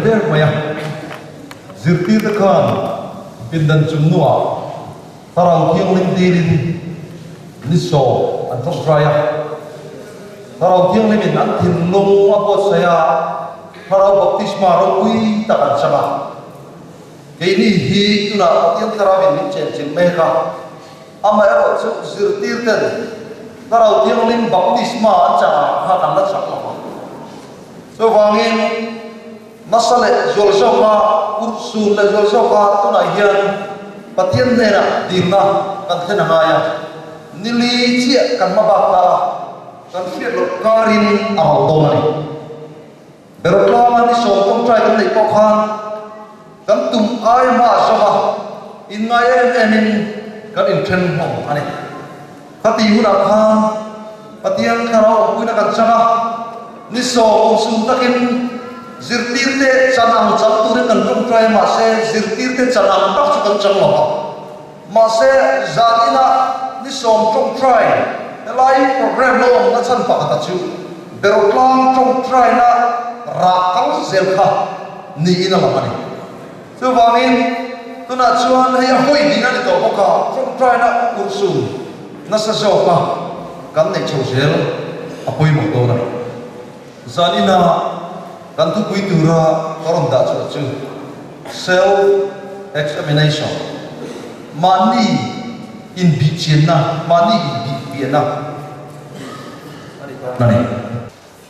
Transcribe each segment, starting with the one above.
der mai a, zirtirte khan pindan chungnuah Thlarau Thianghlim dilin ni sawm an tawngtai a. Thlarau Thianghlimin an thinlung a buatsaih a, Thlarau baptisma ropui tak an chang a. Keini hi tunah Pathian Thlarauin min chenchilh mek a, amaherawh chu zirtirten Thlarau Thianghlim baptisma an chang ang kha kan la chak lo a. Chuvangin nasa leh zual zawka urhsun leh zual zawka tunah hian Pathian hnenah dilna kan thlen a ngai a, nili chiah kan hma bak ta a, kan hriat loh karin a rawn dawn a ni. Berotlanga ni sawm tawngtai kan neih pawh khan kan tum ai hma a zawm a, inngai em emin kan inthen hlawm a ni. Khati hunah khan Pathian Thlarau awmpuina kan chang a, ni sawm awmsum takin zirtirte chan ang chang turin kan tawngtai a, mahse zirtirte chan ang tak chu kan chang lo a. Mahse zan inah ni sawm tawngtai helai program lo awmna chhan pakhata chu Berotlang tawngtaina rah kal zel kha niin a lang a ni. Chuvangin tunah chuan hei a hawi ding a ni tawh bawk a, tawngtaina urhsun nasa zawka kan neih chho zel a pawimawh dawn a ni. Zan inah kan thupui tura ka rawn dah chhuah chu Self Examination, mahni inbihchianna, mahni inbihfiahna a ni.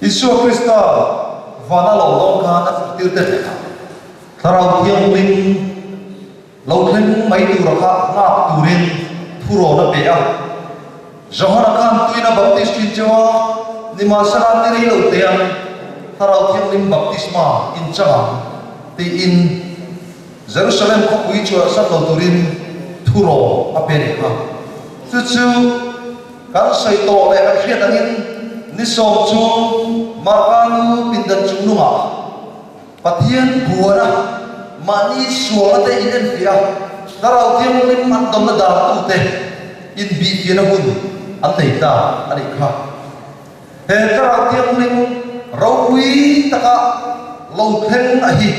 Isua Krista vana lo dawn khan a zirtirte hnenah Thlarau Thianghlim lo thleng mai tura kha nghak turin thurawn a pe a. Johana khan tuina baptist thin cheu a, nimahsela ni rei lo te ang Thlarau Thianghlim baptisma inchang ang tiin Jerusalem khawpui chhuahsan lo turin thurawn a pe leh kha. Chu chu kan sawi tawh leh kan hriat angin ni sawm chu Marka nu pindan chung nungah Pathian buana mahni sualna te in enfiah a, Thlarau Thianghlim an dawnna dartute inbihfiahna hun an nei ta a nih kha. He Thlarau Thianghlim ropui taka lo thleng a hi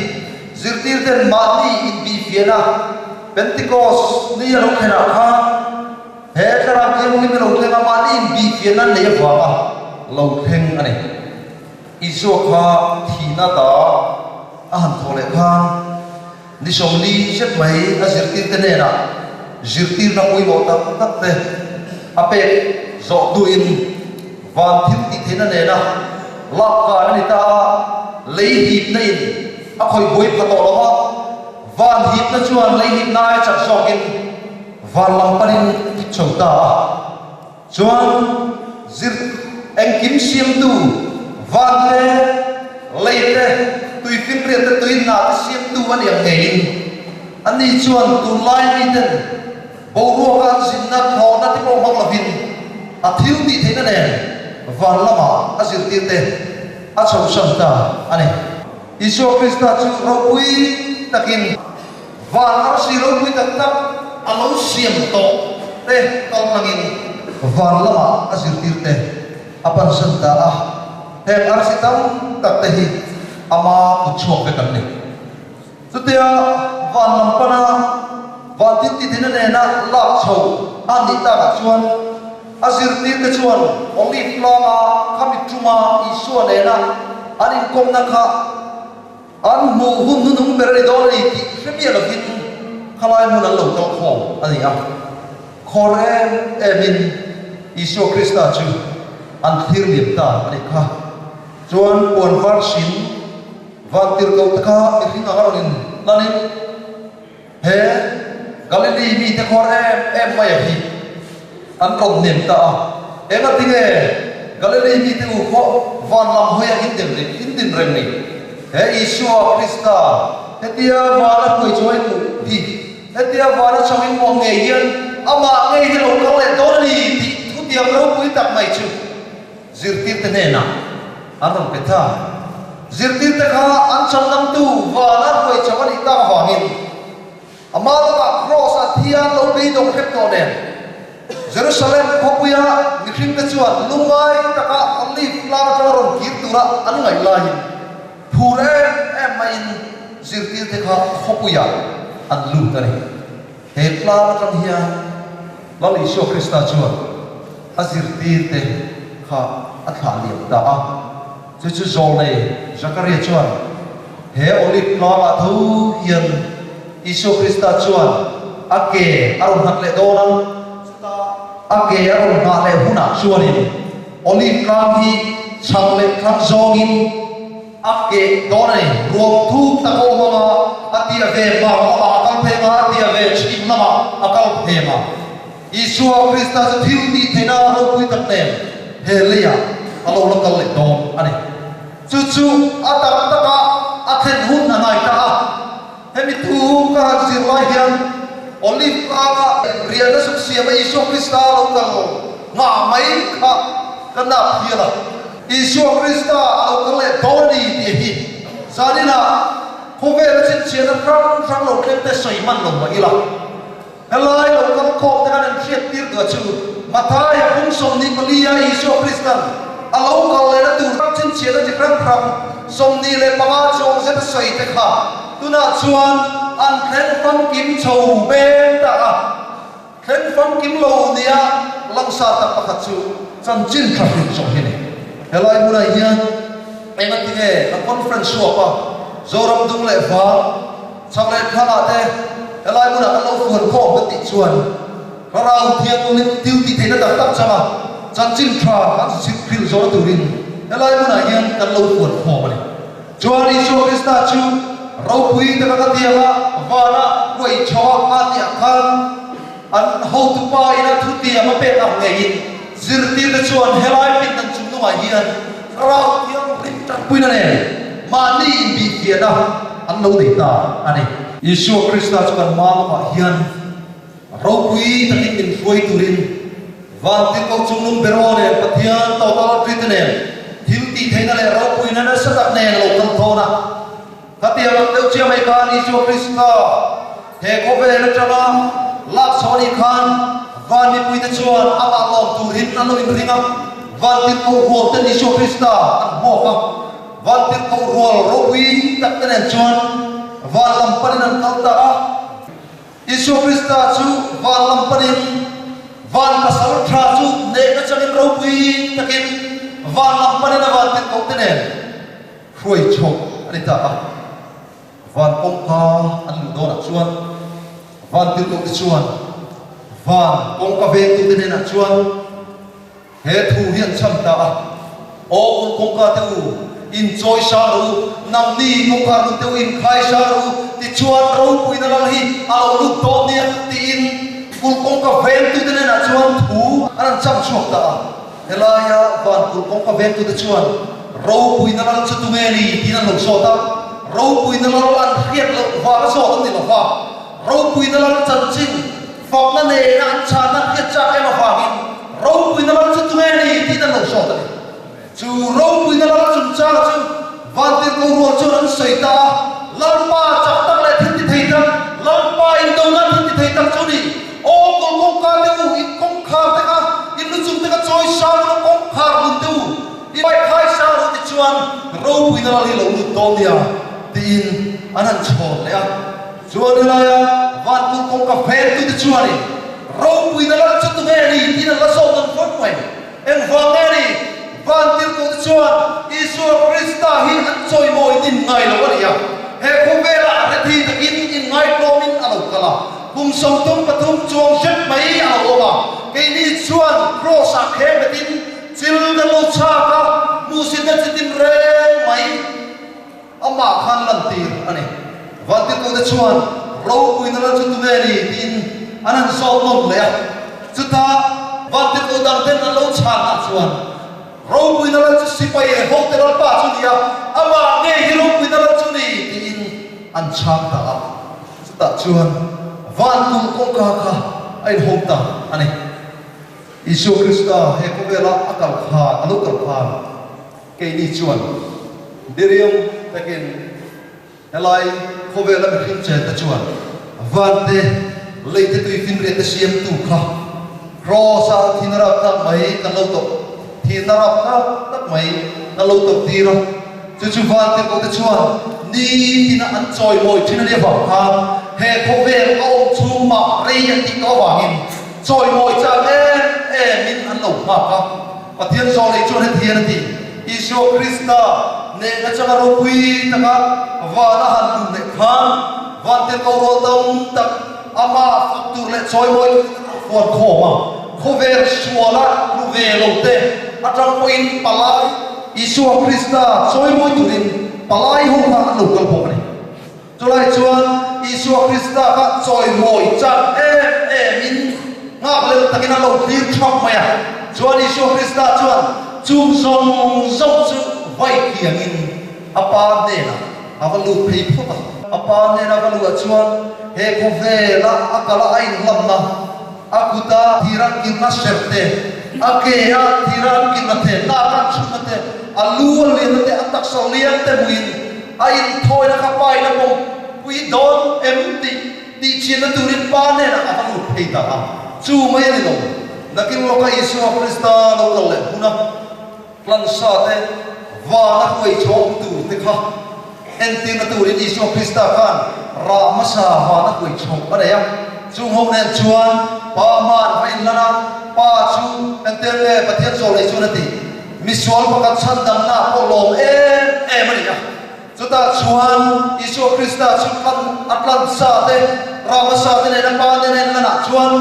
zirtirten mahni inbihfiahna Pentecost ni a lo thlenah khan he Thlarau Thianghlim i lo thleng a mahni inbihfiahna an nei avanga lo thleng a ni. Isua kha thihna ta a han thawh leh khan ni 40 zet mai a zirtirte hnenah zirtirna pawimawh tak tak te a pek zawh duhin van thil tih theihna nena lak kan a ni ta a, lei hipna in a khawih buai pha tawh lo va, van hipna chuan lei hipna ai chak zawkin van lam panin chho ta a. Chuan zir engkim siamtu van te, lei te, tuifinriat te, tui hna te siamtu a ni ang ngeiin ani chuan tunlai miten boruaka an zinna thlawhna te pawh hmang lovin a thil tih theihna nen van lamah a zirtir te a chhosan ta a ni. Isua Krista chu ropui takin Van arsi ropui tak tak a lo siam tawh te kal tlangin van lamah a zirtir te a pansan ta a, heng arsi tam tak te hi ama kut chhuak vek an ni. Chutia van lam pana van thil ti thina nena lak chho a nih takah chuan a zirtir te chuan Olive tlanga khami tuma Isua nena an inkawmna kha An hmuh hun hnunung ber a ni dawn a ni tih hre miah lovin khalai hmun an lo kal khawm a ni a. Khawr em emin Isua Krista chu an thlir liam ta a nih kha. Chuan puan var hrin van tirhkoh te kha mihring anga rawn in hlan in he Galili mite khawr em em mai a hi an rawn nem ta a. Engatinge Galili mite u khaw van lam hawi a in din reng in din reng ni? He Isua Krista hetia vana hnuai chuai duh hi hetia vana chho in muang ngei hian amah ngei hi lo kal leh dawn a ni tih thutiam ropui tak mai chu Zirtirte hnenah an rawn pe ta. Zirtirte kha an chhandamtu vana hruai chho a nih tak avangin ama lamah Kraws-a thian lo beidawng hrep tawh nen Jerusalem khawpuia mihringte chuan lungngai taka Olive tlang atanga rawn kir tura an ngaih laiin phur em em maiin. zirtirte kha khawpuiah an lut a ni. He tlang atang hian Lal Isua Krista chuan a zirtirte kha a thlah liam ta a. Chu chu zawlnei Zakaria chuan he Olive tlangah tho hian Isua Krista chuan a ke a rawn nghat leh dawn a, chuta a ke a rawn nghah leh hunah chuanin Olive tlang hi chhak leh thlang zawngin a keh dawn a ni. Ruam thuk tak a awm ang a, a tia ve hmar lamah a kal phei ang a, a tia ve chhim lamah a kal phei ang a. Isua Krista chu thil tih theihna ropui tak nen he leiah a lo la kal leh dawn a ni. Chu chu a tak taka a thlen hun a ngai ta a. Hemi thu ka han zir lai hian Olive tlanga riahna zuk siama Isua Krista lo kal nghah mai kha ka nap hial a. Isua Krista a lo kal leh dawn a ni tih hi zaninah khawvela chhinchhiahna hrang hrang lo thleng te sawi hman lo mah ila. Helai lo kal khawm te kan in hriat tir duh chu Mathaia phung 24 a Isua Kristan a lo kal lehna tur chhinchhiahna chi hrang hrang 25 chuang zet a sawi te kha tunah chuan an thleng famkim chho mek ta a. Thleng famkim lo nia langsar tak pakhat chu chanchin tha hrilh zawh hi a ni. Helai hmunah hian engatinge a conference huap a Zoram dung leh vang, Chhak leh thlangah te helai hmunah kan lo fuan khawm kan tih chuan Thlarau Thianghlim thil tih theihna tak tak changa chanchin tha kan chhip hrilh zawhna turin helai hmunah hian kan lo fuan khawm a ni. Chuan Isua Krista chu ropui taka ka tianga vana huai chho a a tih ah khan an hotupa ina thutiam a pek ang ngeiin zirtirte chuan helai pindan chung hnungah hian Thlarau Thianghlim tanpuina nen mahni inbihfiahna an lo nei ta a ni. Isua Krista chu kan hma lamah hian ropui takin min hruai turin Vantirhkoh chungnung beraw nen Pathian total ṭi te nen thil tih theihna leh ropuina nasa tak nen lo kal thawn a. Khatiang ang deuh chiah mai khan Isua Krista he khawvel atanga lak chhuah anih khan van mipuite chuan amah lawm turin an lo inring a, Vantirhkoh rual ten Isua Krista an hmuak a, Vantirhkoh rual ropui tak te nen chuan van lam panin an kal ta a. Isua Krista chu van lam panin van pasal tha chu hnehna changin ropui takin van lam panin a vantirhkoh te nen Hruai chhawk a ni ta a, van kawngka an luh dawnah chuan van tirhkohte chuan van kawngka vengtute hnenah chuan he thu hi an chham ta a, Aw ur kawngka te u, in chawi sang rawh u, nangni kawngkhar lut te u in khai sang rawh u, tichuan ropuina lal hi a lo lut dawn nia tiin ur kawngka vengtute hnenah chuan thu an han chham chhuak ta a. Helaia van kulh kawngka vengtute chuan ropuina lal chu tunge ni tiin an lo zawt a, ropuina lal an hriat loh vanga zawt an ni lo va, ropuina lal chanchin fakna nena an chhanna hriat chak em avangin ropuina lal chu tunge ni tiin an lo zawt a ni. Chu ropuina lal chungchanga chu Vantirhkoh rual chuan an sawi ta a, Lalpa chak tak leh thil ti thei tak, Lalpa indona thil ti thei tak chu ni. Aw kawl kawngka te u, in kawngkhar te kha, in lu chung te kha chawi sang rawh, kawngkhar lun te u, in pai khai sang rawh ti chuan ropuina lal hi lo lut dawn nia tiin an han chhawn leh a. Chuan helaia vankulh kawngka ventu te chuanin ropuina lal chu tunge ni tiin an la zawt nawn fawt mai. Engvang nge ni? Vantirhkoh te chuan Isua Krista hi an chawimawi din ngai lo a ni a. He khawvelah rethi takin inngaihtlawmin a lo kal a, kum 33 chuang hrep mai a lo awm a. Keini chuan Kraws-ah kheng vetin chil kan lo chhak a, hmuhsitna chitin reng mai amah khan lantir a ni. Vantirhkoh te chuan ropuina lal chu tunge ni tiin an han zawt nawn leh a. Chutah vantirhkoh dang ten an lo chhanah chuan ropuina lal chu sipai leh hote lalpa chu ni a, amah ngei hi ropuina lal chu ni tiin an chhang ta a. Chutah chuan van kulh kawngka kha a inhawng ta a ni. Isua Krista he khawvela a kal khan, a lo kal khan keini chuan diriam takin Helai khawvela mihring chen te chuan van te, lei te tui finriat te siamtu kha Kraws-a thihna rap tak mai kan lo tawp, thihna rap tak tak mai kan lo tawp tir a. Chu chu Vantirhkohte chuan nitina an chawimawi thin a nih avang khan he khawvel a awm chhung mah rei an tih tawh avangin chawimawi chak em emin an lo nghak a. Pathian zawh leh chuan heti hian a ti, Isua Krista nehna changa ropui taka van a han luh leh khan Vantirhkoh rual tam tak amah fak tur leh chawimawi turin an lo fuan khawm a. Khawvel suala hlu ve lo te atang pawhin palai Isua Krista chawimawi turin palai ho kha an lo kal bawk a ni. Chulai chuan Isua Krista kha chawimawi chak em emin nghakhlel takin an lo thlir thap mai a. Chuan Isua Krista chuan chung zawng zawng chu vai kiangin a Pa hnenah a va lut phei phawt a. A Pa hnena va luh ah chuan he khawvela a kala a inhlamna, A kuta thira kilhna serh te, a ke-a thira an kilhna te, nak an chhunna te, a lu a lianna te, a taksa lian te hmuhin a inthawina kha pa in a pawmpui dawn em tih tihchianna turin pa hnenah a va lut phei ta a. Chu mai a ni lo, nakin lawka Isua Krista lo kal leh huna Hlansa te, vana hruai chhawng tur te kha entirna turin Isua Krista khan rah hmasa vana hruai chhawng a nei a. Chung ho nen chuan Pa hman va inlan a, Pa chu entir nge Pathian chaw lei chuan a ti. Misual pakhat chhandamna pawh lawm em em a ni a. Chutah chuan Isua Krista chu tlan a tlansa te, rah hmasa te nena Pa te nen lanah chuan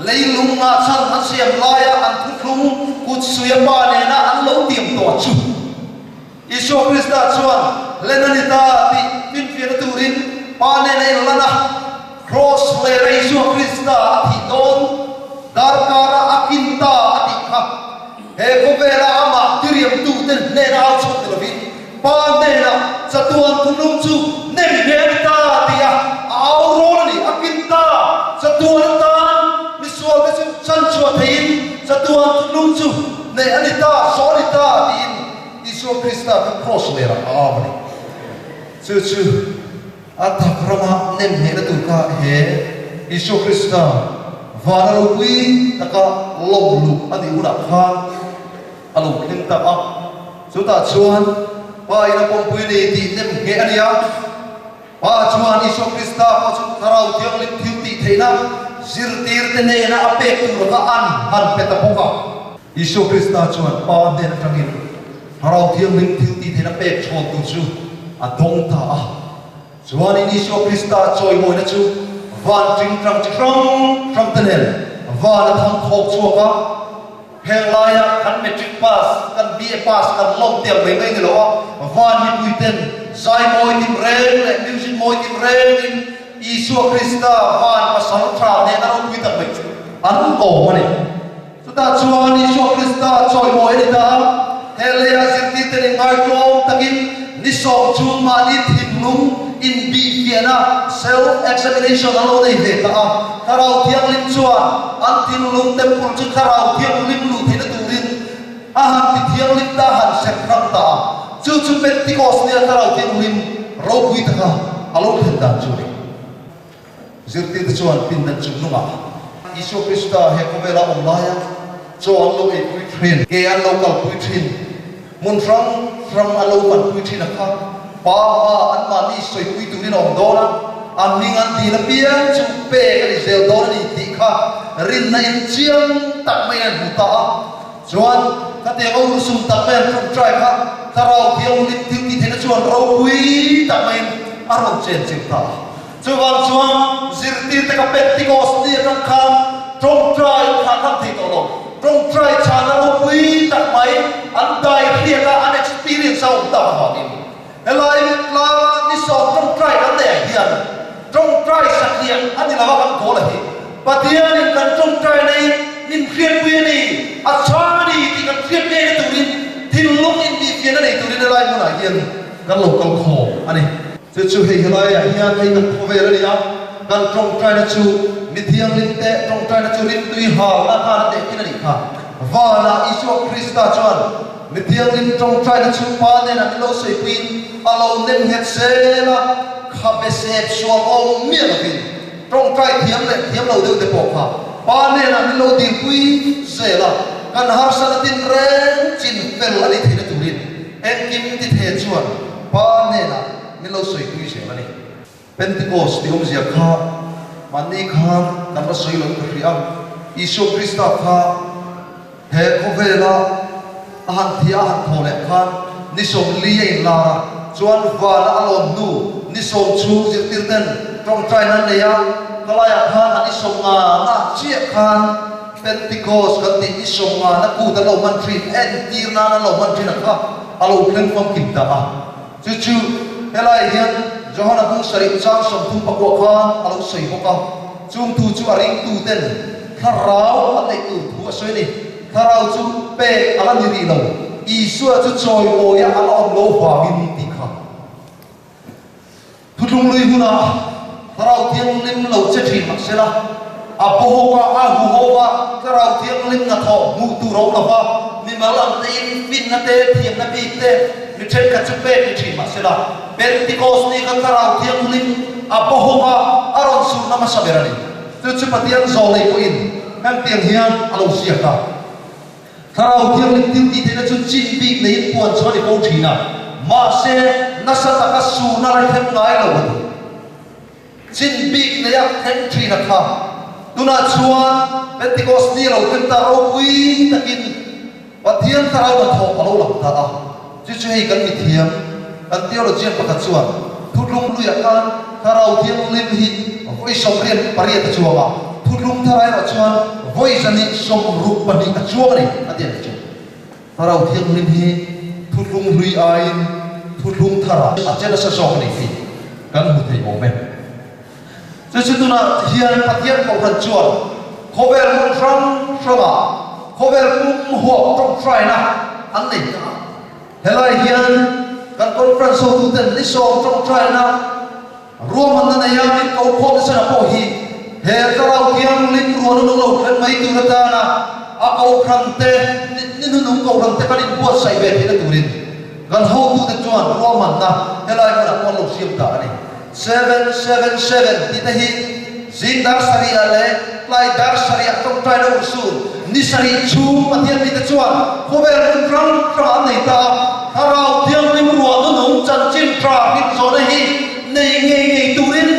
leilung ngahchhan an siam laia an thuthlung kut suia Pa nena an lo tiam tawh chu Isua Krista chuan hlen a ni ta tih finfiahna turin Pa nena inlan a, Kraws lera Isua Krista a thih dawn darkara a kin ta a tih kha he khawvela amah diriamtute hnena au chhuak ni lovin Pa hnenah chatuan thunlung chu nem hle a ni ta tia a au rawl a ni. A kin ta, chatuan atan misualte chu chanchhuah theiin chatuan thunlung chu neih a ni ta, zawh a ni ta tiin Isua Krista kha kraws lerah a au a ni. Chu chu a tak rama nem hnehna tur kha he Isua Krista vana ropui taka lawm luh a nih hunah khan a lo thleng ta a. Chutah chuan Pa in a pawmpui ni tih nem ngheh a ni a. Pa chuan Isua Krista pawh chu Thlarau Thianghlim thil tih theihna zirtirte nena a pek tur kha an han pe ta bawk a. Isua Krista chuan Pa hnen atangin Thlarau Thianghlim thil tih theihna pek chhawn tur chu a dawng ta a. Chuanin Isua Krista chawimawina chu van tingtang chi hrang hrangte nen van a thang khawk chhuak a. Heng laia kan matric pass, kan BA pass kan lawm tiang mai mai ni lo a, van mipui ten zai mawi tim reng leh music mawi tim rengin Isua Krista van pasal tha nena ropui tak mai chu an awm a ni. Chutah chuan Isua Krista chawimawi a ni ta a, he leia zirtirte nih ngaitlawm takin ni sawm chhung mahni thinlung inbihfiahna, self-examination, an lo nei ve ta a. Thlarau Thianghlim chuan an thinlung temple chu Thlarau Thianghlim luh theihna turin a han ti thianghlim ta, a han hrek hrang ta a. Chu chu Pentecost nia Thlarau Thianghlim ropui taka a lo thlen dan chu a ni. Zirtirte chuan pindan chung nungah Isua Krista he khawvela awm laia chaw an lo eipui thin, ke an lo kalpui thin, hmun hrang hrang an lo panpui thin a kha Pa hma anmahni sawipui turin a awm dawn a, a hming an dil apiang chu pek a ni zel dawn a ni tih kha rinna in chiang tak maiin an hmu ta a. Chuan khatiang a urhsun tak mai an ṭawngṭai kha Thlarau Thianghlim thil tih theihna chuan ropui tak maiin a rawn chen chilh ta a. Chuvang chuan zirtirte ka Pentecost ni atang khan ṭawngṭai kha kan thei tawh lo. Ṭawngṭai chhana ropui tak mai an dai hriat a, an experience a awm tak avangin helai tlanga ni sawm ṭawngṭai kan neih ah hian ṭawngṭai satliah a ni lo a kan goal a hi. Pathianin kan ṭawngṭai nei min hriatpui a ni, a chhang a ni tih kan hriat ngei na turin thinlung inbihfiahna nei turin helai hmunah hian kan lo kal khawm a ni. Chu chu hei helaiah hian hei kan khawvel a ni a, kan ṭawngṭaina chu mi thianghlim te ṭawngṭaina chu rimtui halna khan a tehkhin a nih kha. Vanah Isua Krista chuan mi thianghlim ṭawngṭaina chu Pa hnenah min lo sawipuiin a lo nem nghet zel a, khabe sep sual awm miah lovin Tawngtai thiam leh thiam lo deuh te pawh kha Pa hnenah min lo dilpui zel a, kan harsatna tin reng chin fel a nih theihna turin. Engkim ti the chuan Pa hnenah min lo sawipui zel a ni. Pentecost tih awmzia kha mahni khan kan la sawi lo in ka hria a, Isua Krista kha he khawvela a han thih a han thaw leh khan ni 40 a inlar a, chuan vana a lawm hnu ni 10 chhung zirtir ten tawngtaina an nei a, khalaiah khan a ni 50 na chiah khan Pentecost kan tih ni 50 na kut an lo hman thin, entir nan an lo hman thin a kha a lo thleng famkim ta a. Chu chu helaiah hian Johana bung sarih chang 39 khan a lo sawi bawk a, chung tu chu a ringtuten thlarau an neih tur thu a sawi a ni. Thlarau chu pek a la ni rih lo, Isua chu chawimawiah a la awm lo vangin tih kha. Thutlung lui hunah Thlarau Thianghlim lo che thin mah sela, a pawhawk a, a huhawk a, Thlarau Thianghlim hnathawh hmuh tur a awm lo va, mimal ang tein finna te, thiamna bik te mi thenkhat chu pek ni thin mah sela, Pentecost ni kha Thlarau Thianghlim a pawhawk a, a rawn surna hmasa ber a ni. Chu chu Pathian zawlei pawhin hengtiang hian a lo ziak a. Thlarau Thianghlim thil tih theihna chu chin bik neiin puan chu a ni fo thin a, mahse nasa taka surna la thleng ngai lo a ni. Chin bik neia thleng thin a kha. Tunah chuan Pentecost ni a lo thleng ta ropui takin Pathian Thlarau hnathawh a lo lang ta a. Chu chu hei kan mithiam, kan theologian pakhat chuan Thutlung luiah khan Thlarau Thianghlim hi vawi 88 a chuang a, Thutlung thar erawh chuan vawi 162 a chuang a ni a ti a ni chu. Thlarau Thianghlim hi Thutlung hlui aiin Thutlung tharah a che nasa zawk a ni tih kan hmu thei awm e. Chu chu tunah hian Pathian Kohhran chuan khawvel hmun hrang hrangah khawvel pum huap tawngtaina an nei ta a. Helai hian kan conference hotuten ni 10 tawngtaina ruahmanna neia min ko khawm nasa pawh hi he Thlarau Thianghlim ruahna nung lo thlen mai tur atana a Kohhran te ni hnunung Kohhran te kan inbuatsaih ve theihna turin kan hotute chuan ruahmanna helai hmunah pawh an lo siam ta a ni. 777 tih te hi zing dar sarihah leh tlai dar sarihah tawngtaina urhsun ni sarih chhung Pathian mite chuan khawvel hmun hrang hrangah an nei ta a, Thlarau Thianghlim ruah nunung chanchin tha hlim zawhna hi nei ngei ngei turin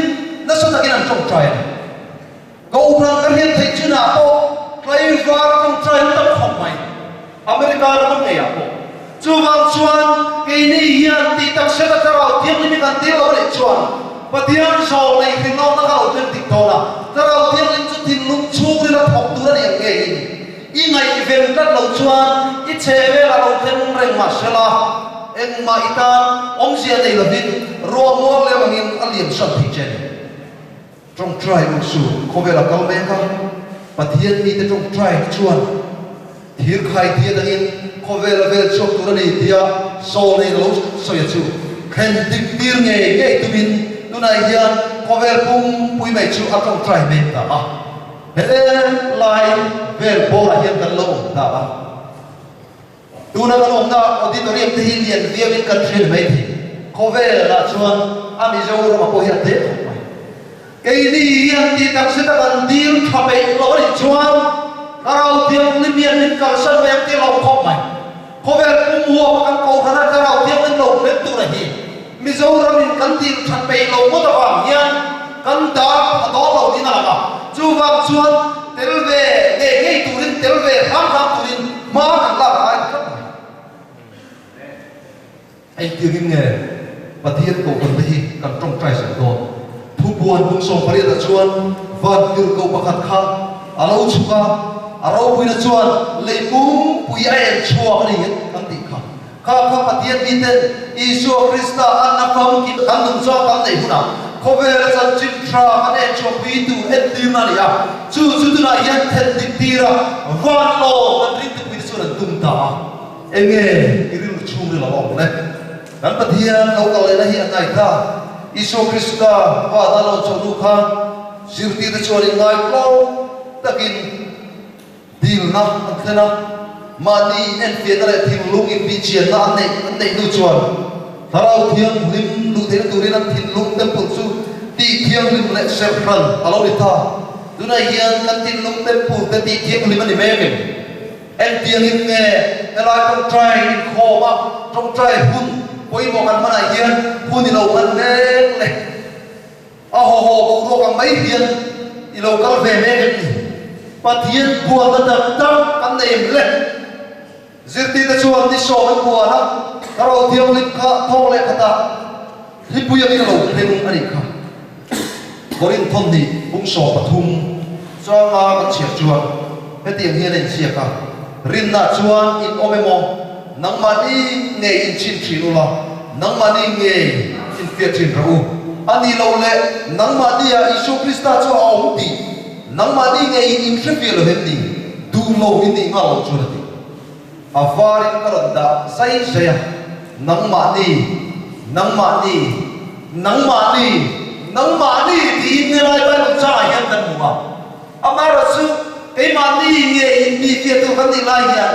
nasa takin an tawngtai a ni. Kohhran ka hriat theih chinah pawh tlaivar tawngtai an tam khawp mai, America ram ngeiah pawh. Chuvang chuan keini hian tih tak sela Thlarau Thianghlim hi kan tir lo anih chuan Pathian zawng nei hrinawkna kha lo thleng dik dawn a, Thlarau Thianghlim chu thinlung chhungrila thawk tur a ni ang ngeiin i ngaihven tlat lo chuan i chhe velah lo thleng reng mah sela engmah i tan awmzia nei lovin ruah muang lem angin a liam san thei che a ni. Tawngtai u chu khawvel a kal mek a, Pathian mite tawngtai chuan thir khai tia dangin khawvel a vel chhuak tur a ni tia Saul in a lo sawi a chu thlen dik tir ngei ngei tumin tunah hian khawvel pumpui mai chu a tawngtai mek ta a, he lai vel bawrah hian kan lo awm ta a. Tuna kan awmna auditorium te hi lian viauin kan hria ni mai thei. Khawvelah chuan a Mizoram-a pawh hi a tel khawp mai. Keini hian tih tak zeta kan dil tha peih lo a nih chuan Thlarau Thianghlim hian min kalsan mai ang tih a lawm khawp mai. Khawvel pum huapa kan Kohhran a Thlarau Thianghlim lo hlen tura hi Mizoramin kan dil that peih lo ngawt avang hian kan dar a dawn lo niin a lang a. Chuvang chuan tel ve ngei ngei turin, tel ve hram hram turin hma kan lak a ngai ta tlat mai. Engtiangin nge Pathian Kohhran te hi kan tawngtai zel dawn? Thubuan bung 18 ah chuan van tirhkoh pakhat kha a lo chhuk a, a ropuina chuan lei pumpui a en chhuak a ni kan tih kha. Kha kha Pathian miten Isua Krista an na famkim kan nung chuan kan neih hunah khawvela chanchin tha kan en chhuahpui tu entirna a ni a, chu chu tunah hian then dik tira van lawm kan ringtupui te chuan an tum ta a. Enge i rilru chhungril a awm le? Kan Pathian lo kal lehna hi a ngai ta. Isua Krista vana lo chhoh hnu khan zirtirte chuan inngaihtlawm takin, Dilna an thlen a, mahni enfiahna leh thinlung inbihchianna an neih an neih hnu chuan Thlarau Thianghlim luh theihna turin an thinlung temple chu tih thianghlim leh serh hran a lo ni ta. Tunah hian kan thinlung temple te tih thianghlim a ni mek em? Engtiangin nge helai tawngtai inkhawm a Ṭawngṭai hun pawimawh kan hmanah hian hun i lo hman mek le. A haw haw boruak ang mai hian i lo kal ve mek em ni? Pathian bualna tak tak kan nei em le? Zirtirte chuan ni sawm an bual a, ka ro thianghlim kha thawk leh khatah hlipui angin a lo thleng a nih kha. Korinthon nih pung 13 changa kan chhiar chuan hetiang hian a inziak a, Rinna chuan in awm emaw, nangmahni ngei in chin thin ula, nangmahni ngei in fiah thin rawh u. A nih loh leh nangmahnia Isua Krista chu a awm tih nangmahni ngei in in hrefiah lo hem ni? Duh lo in nih nghal lo chuan a ti. A varin ka rawn dah zai zai a, nangmahni, nangmahni, nangmahni, nangmahni tiin helai Bible changah hian kan hmu a. Amaherawhchu, keimahni nge inbifiah tur kan nih lai hian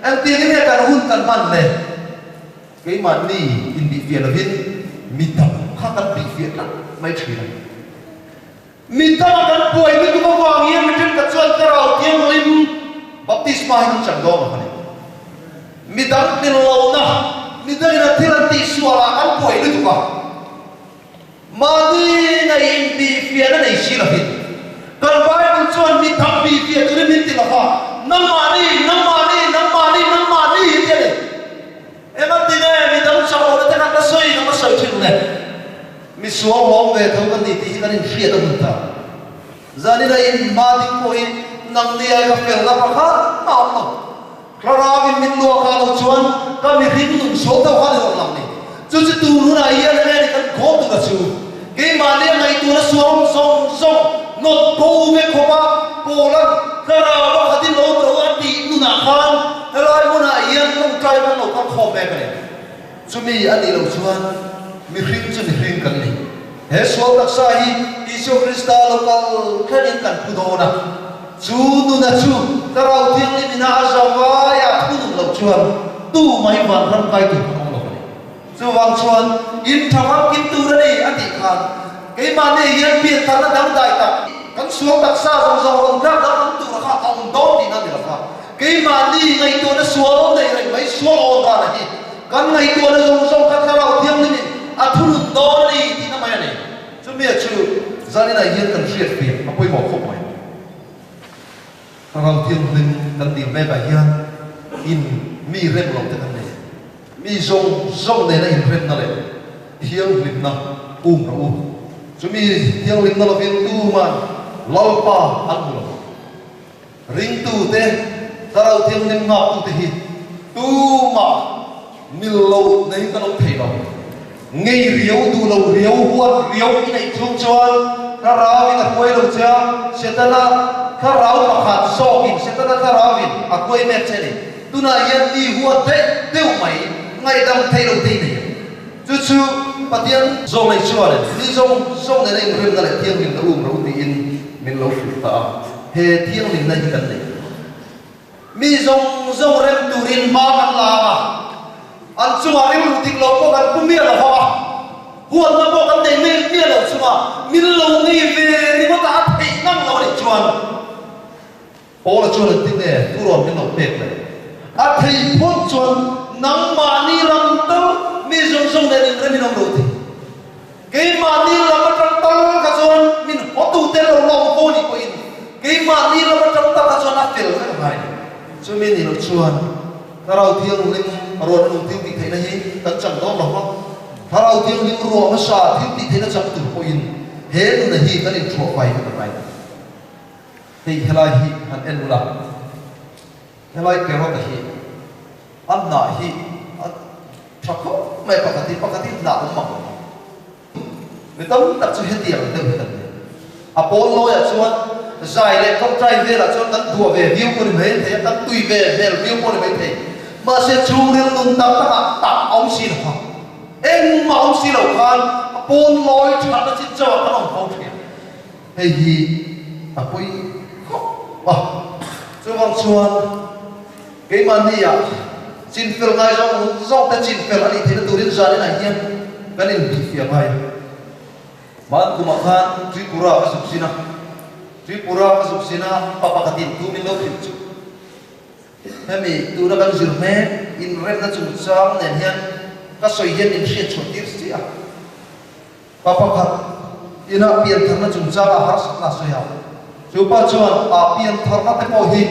engtiangin nge kan hun kan hman le? Keimahni inbifiah lovin mi dang kha kan bifiah tlat mai thin a. Mi danga kan buai lutuk avang hian mi thenkhat chuan Thlarau Thianghlim baptisma hi kan chang dawn lo a ni. Mi dang tlin lohna, mi dangin a thil an tihsualah kan buai lutuk a. Mahni nei inbifiahna nei si lovin, kan Bible chuan mi dang bifiah turin min ti lova, nangmahni, nangmahni, nangmahni, nangmahni hi ti a ni. Engati nge mi dang chak lohna te kan la sawi kan la sawi thin le? Mi sual hlawm ve tho kan ni tih hi kan inhriat a hun ta. Zanin a in hma ding pawh hi nangni ai ka felna pakhat mah awm lo. Thlarauin min luah kha lo chuan ka mihring nun sual tho khan i rawn lang ni. Chu chu tun hunah hian enge ni kan khaw tura chu keimahni a ngaihtuahna sual zawng zawng nawt bo vek khawp a Paula'n Thlarau pakhatin lo ro a tih nunah khan helai hmunah hian tawngtai kan lo kal khawm mek a ni. Chumi a nih loh chuan mihring chu mihring kan ni. He sual taksa hi Isua Krista lo kal thlengin kan phu dawn a. Chu nuna chu Thlarau Thianghlim ina a zavai a thu nun loh chuan tu mai van ram kai tur kan awm lo a ni. Chuvang chuan in tha famkim tur a ni a tih khan keimahni hian piantharna dangdai tak kan sual taksa zawng zawng rawn tlak danglam tura kha a awm dawn tihna a ni lo va. Keimahni ngaihtuahna sual nei reng mai sual awn dan a hi kan ngaihtuahna zawng zawng kha Thlarau Thianghlimin a thunun dawn a ni tihna mai a ni. Chumia chu zaninah hian kan hriat fiah a pawimawh khawp mai. Thlarau Thianghlim kan dil mekah hian in mi rem lo te kan nei. Mi zawng zawng nena inremna leh thianghlimna um rawh u. Chumi thianghlimna lovin tuman Lalpa an hmu lo. Ringtute, Thlarau Thianghlim nghaktute hi tumah mil lo nei kan awm thei lo. Ngei riau, duh lo riau, huat riau i neih chung chuan Thlarauin a hruai lo che a, Setana Thlarau pakhat zawkin Setana Thlarauin a hruai mek che a ni. Tunah hian mi huat daih deuh mai ngaihdam thei lo te i nei ang. Chu chu Pathian zawng nei chuan mi zawng zawng nena inremna leh thianghlimna um ro tiin min lo hrilh ta a, he thianghlimna hi kan nei. Mi zawng zawng rem turin hma kan la a, an chungah rilru dik lo pawh kan pu miah lo vang a, huatna pawh kan nei miah miah lo chunga min lo ngei ve ringawt a a theih ngang lo a nih chuan, Paula chuan an ti nge, Thu rawn min lo pek le. A thei phawt chuan nangmahni lam tal mi zawng zawng nen inrem in awm lo thei. Keimahni lam atang tal kha chuan min hawtu te lo lawm fo nih pawhin keimahni lam atang tal kha chuan a fel vek a ngai lo. Chumi nih loh chuan Thlarau Thianghlim rawn nung thil tih theihna hi kan chang dawn lo va, Thlarau Thianghlim ruah hmasa thil tih theihna chang tur pawhin he nuna hi kan inthuah fai vek a ngai lo. Hei helai hi han en ula, helai carrot a hi a hnah hi a tha khawp mai pakhat hi pakhat hi hnah awm ang lo. Mi tam tak chu hetiang deuh hi kan nei. A pawl lawiah chuan zai leh tawngtai velah chuan kan duah ve viau pawh ni mai thei a, kan tui ve hmel viau pawh ni mai thei. Mahse chhungril nun tak takah tak a awm si lo a, engmah awm si lo khan a pawn lawi thatna chin chauhah kan awm fo thin. Hei hi a pawi khawp a, chuvang chuan keimahnia chinfel ngai zawng zawng te chinfel a nih theihna turin zaninah hian kan inbihfiah ngai a. Hman kumah khan Tripura ka zuk zin a, Tripura ka zuk zin a pa pakhatin thu min lo hrilh chu. Hemi tuna kan zir mek inremna chungchang nen hian ka sawi hian min hriatchhuah tir si a. Pa pakhat ina piantharna chungchanga harsatna a sawi a, chu pa chuan a piantharna te pawh hi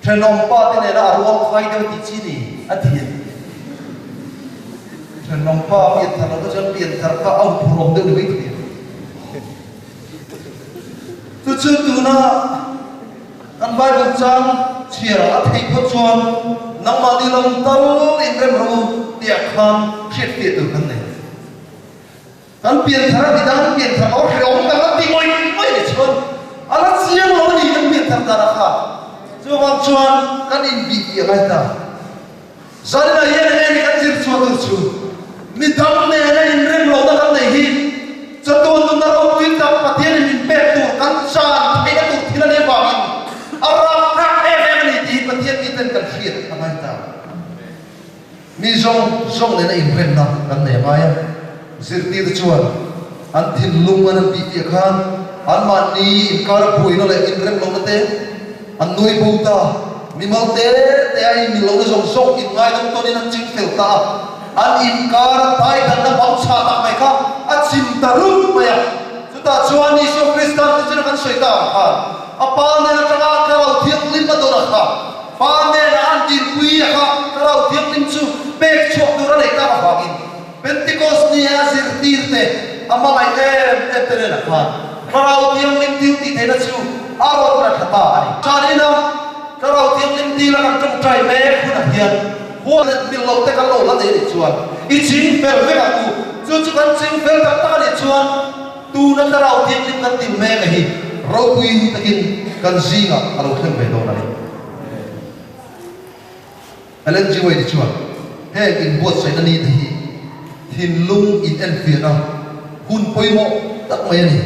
thenawm pa te nena a rual khai deuh tih chi ni a ti a. Thenawm pa pianthar lohna chuan pianthar kha a huphurhawm deuh ni mai thei a. Chu chu tuna kan Bible chang chhiarah a theih phawt chuan nangmahni lam tal inrem rawh u tih khan hriatfiah tur kan nei. Kan pianthar a midang pianthar lo hreawm kan la ti ngawih ngawih ni chuan a la chiang lo a ni kan pianthar dan a kha. Chuvang chuan kan inbih tih a ngai ta. Zaninah hian enge ni kan zir chhuah tur chu midang nena inrem lohna kan neih hi chatuan nunna ropui tak Pathianin min pek tur kan chan theihna tur thil a nih avangin a rapthlak em em a ni tih hi Pathian miten kan hriat a ngai ta. Mi zawng zawng nena inremna kan nei a ngai a, zirtirte chuan an thinlung an han tihfiah khan anmahni inkar buaina leh inrem lohna te an nuai bo ta. Mimal te te a inmil lohna zawng zawng inngaidam tawnin an ching fel ta a, an inkar a daidanna bang chhah tak mai kha a chim ta rup mai a. Chutah chuan Isua Kristan te chuna kan sawi ta ang khan a Pa nen atanga Thlarau Thianghlim a dawn a kha. Pa nena an dinpui a kha Thlarau Thianghlim chu pek chhuah tur a nei tak avangin Pentecost ni a zirtirte a hmangaih em em te nena khan Thlarau Thianghlim thil tih theihna chu a rawn la tha ta a ni. Chanina Thlarau Thianghlim dil a kan tawngtai mek hunah hian huan leh mil lo te kan lo la nei a nih chuan i ching fel vek ang u. Chu chu kan ching fel tak tak a nih chuan Tuna Thlarau Thianghlim kan tih mek a hi ropui takin kan zingah a lo thleng ve dawn a ni. Ellen G. White chuan heng inbuatsaihna ni te hi thinlung in enfiahna hun pawimawh tak mai a ni.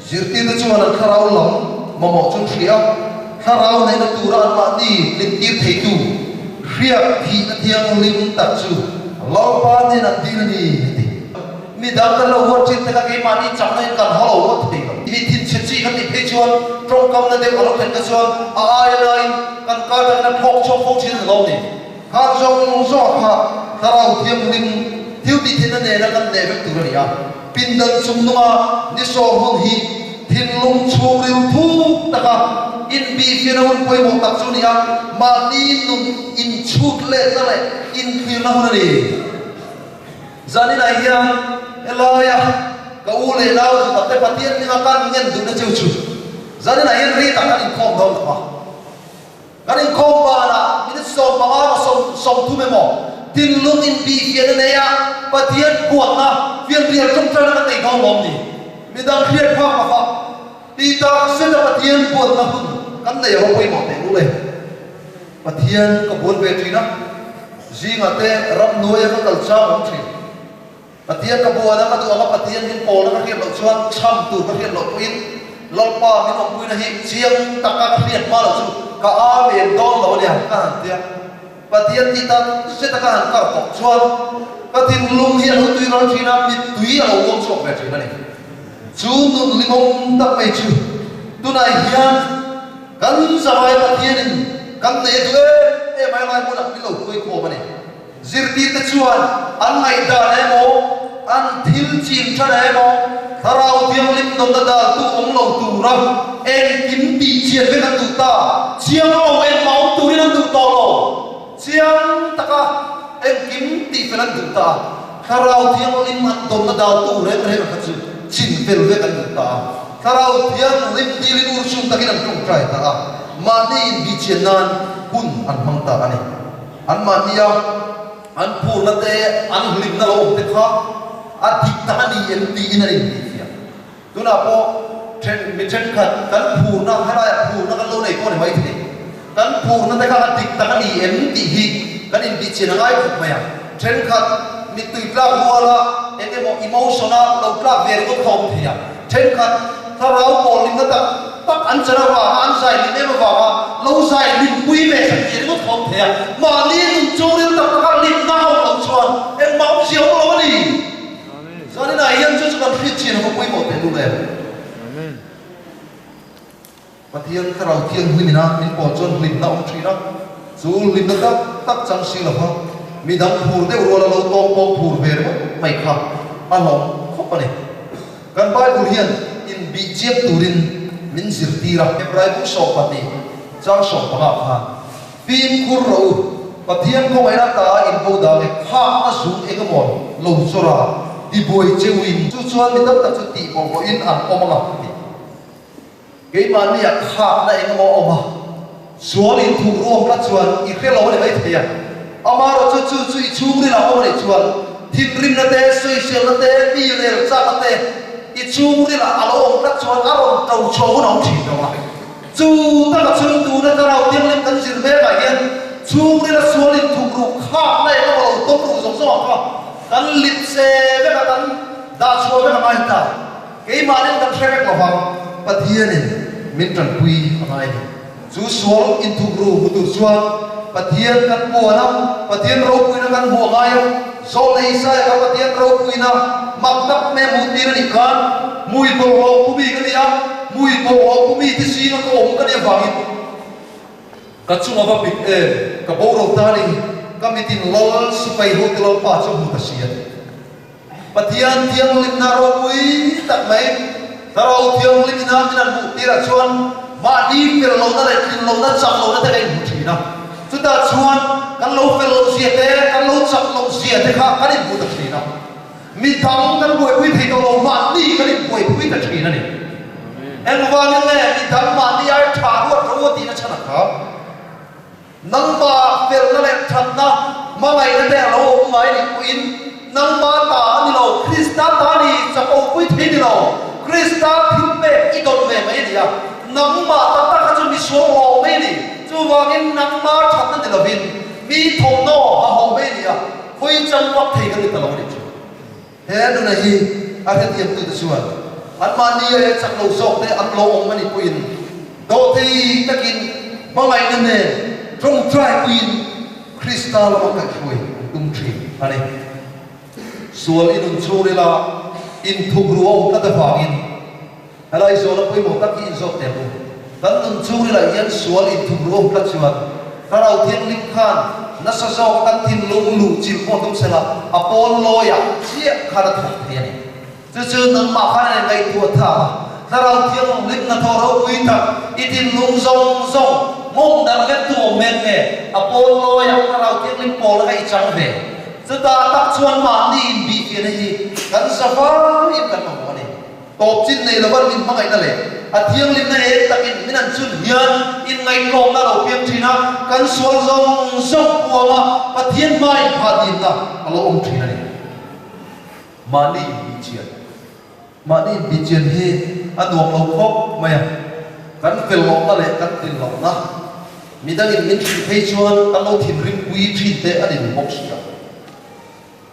Zirtirte chuan an thlarau lam mamawh chu an hria a, thlarau neihna tura anmahni tlintir theitu hriak thihna thianghlim tak chu Lalpa nen an dil a ni, a ti. Mi dang kan lo huat thin te kha keimahni chakna in kan haw lo ngawt thei lo. Mi thinchhe chi kan nih phei chuan tawngkamna deuh a lo thlen te chuan a aia laiin kan kar tangin a phawk chhuak fo thin a ni lo ni. Khan zawng zawng kha Thlarau Thianghlim thil tih theihna nena kan neh vek tur a ni a. Pindan chung nunga ni sawm hun hi thinlung chhungril thuk taka inbihfiahna hun pawimawh tak chu a ni a, mahni nun inchhut letna leh inthlirna hun a ni. Zaninah hian helaia ka u leh nau duh takte Pathian hminga kan ngen duhna cheu chu zaninah hian ri tak kan inkhawm dawn lo va. Kan inkhawm banah minute 15 emaw 30 emaw thinlung inbihfiahna neia Pathian buatna fianrial tawngtaina kan nei dawn lawm ni? Midang hriat phak lova tih tak zeta Pathian buatna hun kan nei a va pawimawh teh lul e. Pathian ka buat ve thin a. Zingah te ramhnuaia ka kal chang awm thin. Pathian ka buan a, ka duh ang a, Pathian min pawlna ka hriat loh chuan chham tur ka hriat loh pawhin Lalpa min awmpuina hi chiang taka ka hriat hma loh chu ka amen dawn lo a nia ka han ti a. Pathian tih tak zeta ka han kar tawh chuan ka thinlung hi a lo tui ral thin a, mittui a lo luang chhuak ve thin a ni. Chu nun limawm tak mai chu tunah hian Kan zavai Pathianin kan nei a duh em em a, helai hmunah min lo hruai khawm a ni. Zirtirte chuan an ngaihdan emaw, an thil chin than emaw, Thlarau Thianghlim dawnna daltu awm lo tura engkim tih chian vek an duh ta. Chiang lo engmah awm turin an duh tawh lo. Chiang taka engkim tih fel an duh ta. Thlarau Thianghlim an dawnna daltu reng reng kha chu chin fel vek an duh ta a. Thlarau Thianghlim dilin urchung takin an tawngtai ta a, mahni inbihchian nan hun an hmang ta a ni. Anmahnia an phurna te, an hlimna lo awm te kha a dik tak a ni em tiin an inbihfiah. Tunah pawh then mi thenkhat kan phurna, helaiah phurna kan lo nei pawh ni maithei, kan phurna te kha a dik tak a ni em tih hi kan inbihchian a ngai khawp mai a. Thenkhat mittui tlak ruala eng emaw emotion-a lo tlak ve ringawt kha a awm thei a. Thenkhat thlarau pawhlimna tak tak an chan avanga an zai lim em avanga lo zai limpui ve sak tih ringawt kha awm thei a, mahni nun chungril tak taka limna a awm loh chuan engmah awmzia awm lo a ni. Zaninah hian chu chu kan hriat chian a va pawimawh teh lul em? Pathian thlarau thianghlim ina min pawl chuan hlimna a awm thin a. Chu hlimna tak tak chang si lova midang phur deuh ruala lo tawng pawh phur ve ringawt mai kha a hlawm khawp a ni. Kan Bible hian inbih chiang turin min zirtir a. Hebrai bu 12 chang 15 khan, Fimkhur rawh u, Pathian khawngaihna ta inbo dang e khakna zung eng emaw lo chawr a, tibuai cheuin chu chuan mi tam tak chu tih bawlhhlawhin an awm ang a ti. Keimahnia khakna eng emaw a awm a, sual inthuh ruam kha chuan i hre lo a ni maithei a, amaherawhchu chu chu i chhungril ah awm a nih chuan thinrimna te, sawiselna te, mi rel chakna te i chhungril ah a lo awm tlat chuan a rawn to chhuah hun a awm thin lo a. Chu taka chung tuna Thlarau Thianghlim kan zir mek ah hian chhungril a sual inthuh ruh khakna eng emaw lo tawm ruh zawng zawng ah kha kan lip se vek a, kan dah chhuah vek a ngai ta. Keimahnin kan hre vek lovang, Pathianin min tanpui a ngai ni. Chu sual inthukru hmu tur chuan Pathian kan buan a, Pathian ropuina kan hmuh a ngai a. Zawlnei Isaia kha Pathian ropuina mak tak mai a hmuh tir a nih khan, Hmui bawlhhlawh pu mi ka ni a, hmui bawlhhlawh pu mi te zinga ka awm ka nih avangin ka chunga va pit em, ka boral ta a ni, ka mitin lal sipai hote lalpa chu a hmu ta si a ti. Pathian thianghlimna ropui tak mai, Thlarau Thianghlim ina min an hmuh tirah chuan mahni fel lohna leh tlin lohna, chak lohna te kan inhmu thin a. Chutah chuan kan lo fel loh zia te, kan lo chak loh zia te kha kan inhmu ta thin a. Mi dang kan buaipui thei tawh lo, mahni kan inbuaipui ta thin a ni. Engvangin nge mi dang mahni ai tha ruat ro a tihna chhan ang kha? Nangma felna leh thatna hmangaihna te a lo awm ngai nih pawhin nangma ta a ni lo, Krista ta ni chapopui thei ni lo, Krista thil pek i dawn ve mai a ni a, nangma tak tak kha chu misual hlawh mai a ni. Chuvangin nangma thatna ni lovin mi thawmhnaw a hawh mai a ni a, khawi chang vak thei kan ni ta lo a nih chu. He nuna hi a hrethiamtute chuan anmahni aia chak lo zawkte an lo awm a nih pawhin dawhthei takin hmangaihna nen tawngtai puiin Krista lama kaihhruai an tum thin a ni. Sual i nun chhungrila inthukru a awm tlat avangin helai zawhna pawimawh tak hi inzawt teh u. Kan nun chhungrilah hian sual inthukru a awm tlat chuan Thlarau Thianghlim khan nasa zawka kan thinlung luh chilh pawh tum sela a pawn lawiah chiah khan a thawk thei a ni. Chu chu nangmah khan a ngaihtuah tha a, Thlarau Thianghlim hnathawh ropui tak i thinlung zawng zawng nghawng darh vek tu awm mek nge a pawn lawiah Thlarau Thianghlim pawla kha i chang ve. Chutah tak chuan mahni inbihfiahna hi kan za vaiin kan mamawh a ni. Tawp chin nei lova min hmangaihna leh a thianghlimna eng takin min an chun hian inngaihtlawmna a lo piang thin a, kan sual zawng zawng puanga Pathian hma inphah dinna a lo awm thin a ni. Mahni inbihchian Mahni inbihchian hi a nuam lo khawp mai a, kan fel lohna leh kan tlin lohna midangin min hrilh phei chuan kan lo thinrimpui thin te a ni duh bawk si a.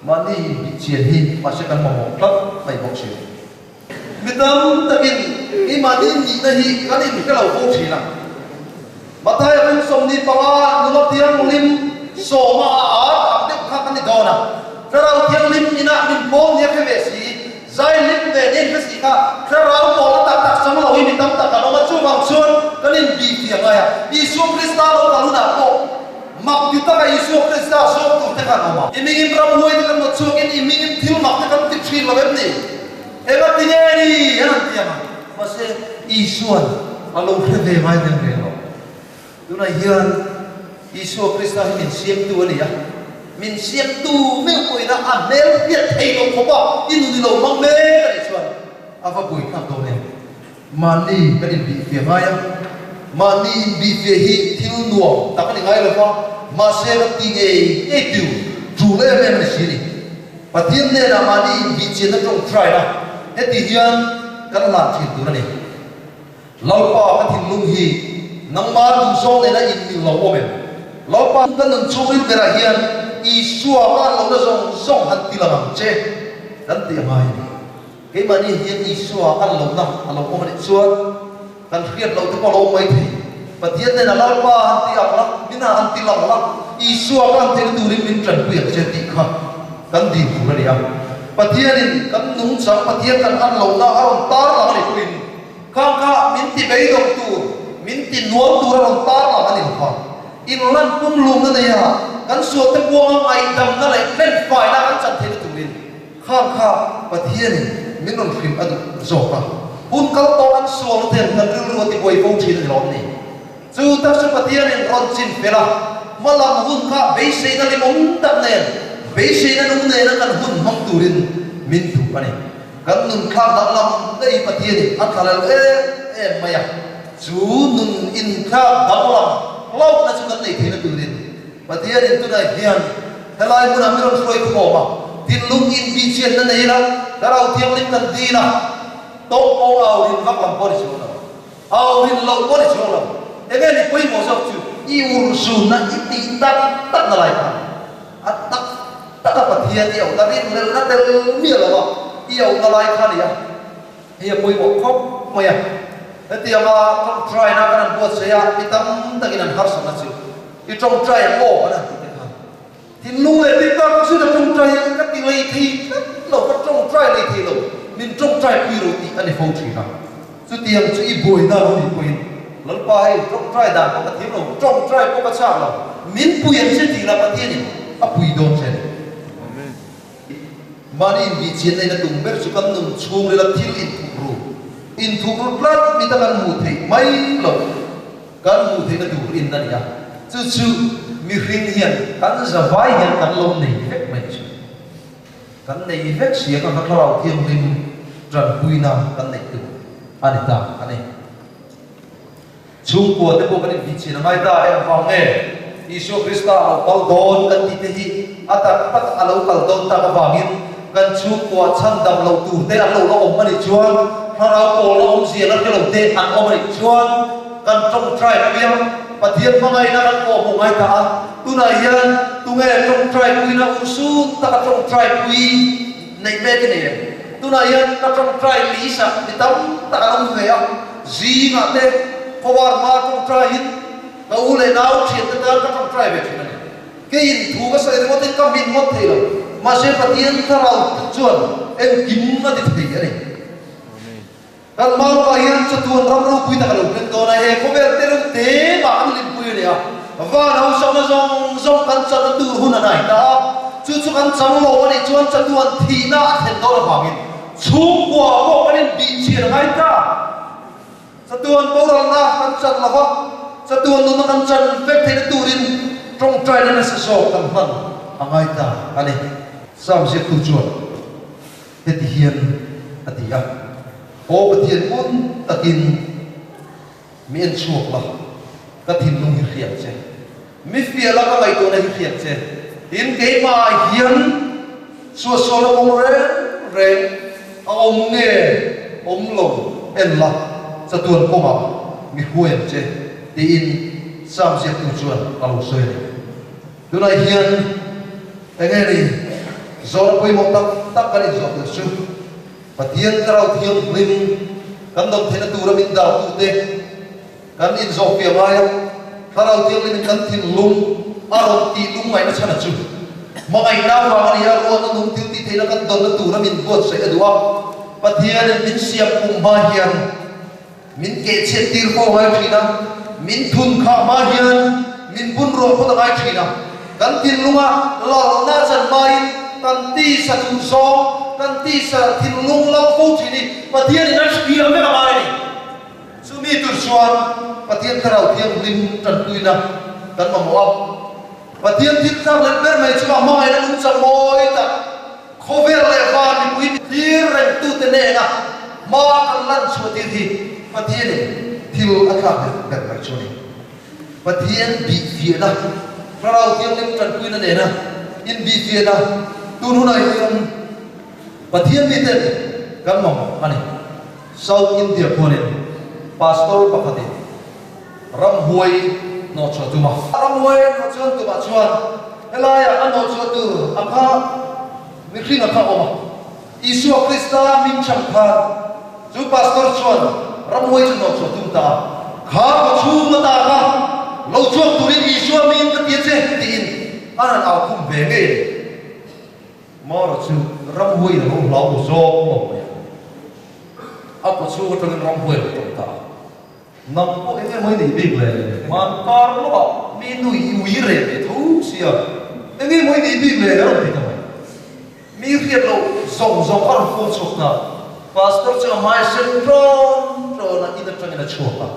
Mahni inbihchian hi mahse kan mamawh tlat mai bawk si. Mi tam takin i mahni nihna hi kan inhre lo fo thin a. Mathaia kum 25 nula thianghlim sawma a ar ang deuh kha kan ni dawn a. Thlarau thianghlim inah min pawl nia hre ve si, zai hlim ve nia inhre si kha thlarau pawlna tak tak chang lo hi mi tam tak kan awm a. Chuvang chuan kan inbihfiah ngai a. Isua Krista lo kal hunah pawh Mak ti taka Isua Krista zawk tur te khan awm a. I mingin ramhuai te kan nawt chhuakin i mingin thil mak te kan ti thin lo em ni? Eng a ti nge ni? An han ti ang a. Mahse, Isua'n a lo hre ve ngai reng reng lo. Tunah hian Isua Krista hi min siamtu a ni a. Min siamtu meuh pawhin a a hmel hriat thei lo khawp a, i nun i lo hmang mek a nih chuan a va buaithlak dawn em? Mahni kan inbihfiah ngai a, mahni inbihfiah hi thil nuam tak a ni ngai lo va, mahse kan ti ngei ngei tiu tul em em a ni si a ni. Pathian hnenah mahni inbihchianna tawngtaina heti hian kan hlan thin tur a ni. Lalpa ka thinlung hi nangma duhzawng nena inmil lo awm em? Lalpa ka nun chhungril berah hian Isua ka an lohna zawng zawng han ti lang ang che kan tih a ngai a ni. Keimahni hian Isua kan lohna a lo awm a nih chuan kan hriat loh te pawh a lo awm mai thei. Pathian hnenah Lalpa han ti ang la, min han ti lang la, Isua ka han theihna turin min tanpui ang che tih kha kan dil tur a ni a. Pathianin kan nungchang Pathian kan an lohna a rawn tar lang a nih pawhin khang kha min ti beidawng tur, min ti nuam tur a rawn tar lang a ni lo kha. Inlan pumlumna neia kan sualte puanga ngaihdamna leh hlenfaina kan chan theihna turin khang kha Pathianin min rawn hrilh a duh zawk a. Hun kal tawh kan sualna ten kan rilru a tibuai fo thin a ni lawm ni? Chu tak chu Pathianin rawn chin fel a, hmalam hun kha beiseina limawm tak nen, beiseina nung nena kan hun hmang turin min duh a ni. Kan nun thlak danglam daih Pathianin a thlalel em em mai a, chu nun inthlak danglam hlauhna chu kan nei theihna turin Pathianin tunah hian helai hmunah min rawn hruai khawm a, thinlung inbihchianna nei ila, Thlarau Thianghlim kan dil a, tawng pawh au rin vak lam pawh ni chuang lo. Au rin loh pawh ni chuang lo. Enge ni pawimawh zawk chu i urhsunna i tih tak tak na lai khan a tak tak a Pathian i auhna rinhlelhna tel miah lo a i auhna lai kha a ni a, hei a pawimawh khawp mai a. Hetianga tawngtaina kan han buatsaih a, mi tam takin an harsatna chu i tawngtai ang aw kan han tih te khan Thinlung leh ti tak zet a tawngtai ka ti lei thei tlat lo, ka tawngtai lei thei lo, min tawngtai pui ro tih a ni fo thin a. Chutiang chu i buaina lo nih pawhin Lalpa hei tawngtai dan pawh ka thiam lo, tawngtai pawh ka chak lo, min pui ang che tih lah Pathianin a pui dawn che a ni. Mahni inbihchian neihna tum ber chu kan nun chhungrila thil inthup ru, inthup ru tlat mita kan hmuh theih mai loh. Kan hmuh theihna tur in a ni a, chu chu mihring hian kan zavai hian kan lo nei vek mai chu. Kan nei vek si a, kan Thlarau Thianghlim tanpuina kan neih tur a ni ta a ni. Chhungkua te pawh kan inbihchhin a ngai ta engvang nge Isua Krista a lo kal dawn kan tih te hi a tak tak a lo kal dawn tak avangin kan chhungkua chhandam lo tur te an lo la awm a nih chuan Thlarau pawlna awmzia la hre lo te an awm a nih chuan Kan tawngtai pui a, Pathian hmangaihna kan pawh hmuh ngai ta a, tunah hian tunge tawngtai puina urhsun taka tawngtai pui neih mek i nei em? Tunah hian ka tawngtai list ah mi tam tak an awm ve a, zingah te khawvar hma tawngtaiin ka u leh nau thiante tan ka tawngtai ve thin a ni. Keiin thu ka sawi ringawtin ka min ngawt thei lo, mahse Pathian thlarau chuan engkim a ti thei a ni. Kan Maupa hian chatuan ram ropui tak a lo thleng dawn a, he khawvel te reuh te mah kan hlimpui a ni a, van hausakna zawng zawng kan channa tur hun a hnai ta a, chu chu kan chang lo a nih chuan chatuan thihna a thlen dawn avangin chhungkua pawh kan inbihchhian a ngai ta. Chatuan boralna kan chan lo va, chatuan nunna kan chan vek theihna turin tawngtaina nasa zawk kan hman a ngai ta a ni. Sam ziaktu chuan. Heti hian a ti a, Aw Pathian ngun takin mi en chhuak la, ka thinlung hi hriat che. Mi fiah la ka ngaihtuahna hi hriat che. Tin, keimahah hian suahsualna kawng reng reng a awm nge awm lo en la, chatuan kawngah mi hruai ang che, tiin Sam ziaktu chuan a lo sawi a ni. Tunah hian eng nge ni zawhna pawimawh tak tak kan inzawh tur chu Pathian Thlarau Thianghlim kan dawm theihna tura min dartute kan inzawh fiah ngai a, Thlarau Thianghlimin kan thinlung a rawn tih lungngaihna chhan a chu hmangaihna avang a ni a, ruahna nung thil tih theihna kan dawnna tura min buatsaih a duh a, Pathianin min siam kum hma hian Min kehchhiat tir fo ngai thin a, min thun khah hma hian min bun ruah phawt a ngai thin a. Kan thinlunga lalna chan hmain kan tisa duh zawng, kan tisa thinlung lam fo thin hi Pathianin a hria vek a ngai a ni. Chumi tur chuan Pathian Thlarau Thianghlim tanpuina kan mamawh a. Pathian thil thlak leh ber mai chu a hmangaihna nungchang mawi tak, Khawvel leh van mipui thlir rengtute nena hma kan lan chhuah tir hi Pathianin thil a thlak ber ber mai chu a ni. Pathian bihfiahna, Thlarau Thianghlim tanpuina nena inbihfiahna tun hunah hian Pathian miten kan mamawh a ni. South India khuanin Pastor pakhatin ramhuai hnawhchhuah tum a. Ramhuai hnawhchhuan tumah chuan helaiah a hnawhchhuah tur a kha mihring a kha awm a. Isua Krista min chhang khan chu pastor chuan ramhuai chu hnawhchhuah tum ta a. Kha kaw chhung ata kha lo chhuak turin Isua min ka ti a che tiin a rawn au khum ve ngei a ni. Mara chu ramhuai a lo hlau zawk lo mai a. A kaw chhung atangin ramhuai a lo tawng ta a. Nang pawh eng emaw i nih bik le? Hman kar lawkah. Mi nu i ui reh ve tho sia, enge maw i nih bik le a rawn ti ta mai. Mi hriat loh zawng zawng a rawn puang chhuak ta. Pastor chu a hmai a sen ṭawn ṭawn a, in aṭangin a chhuak a,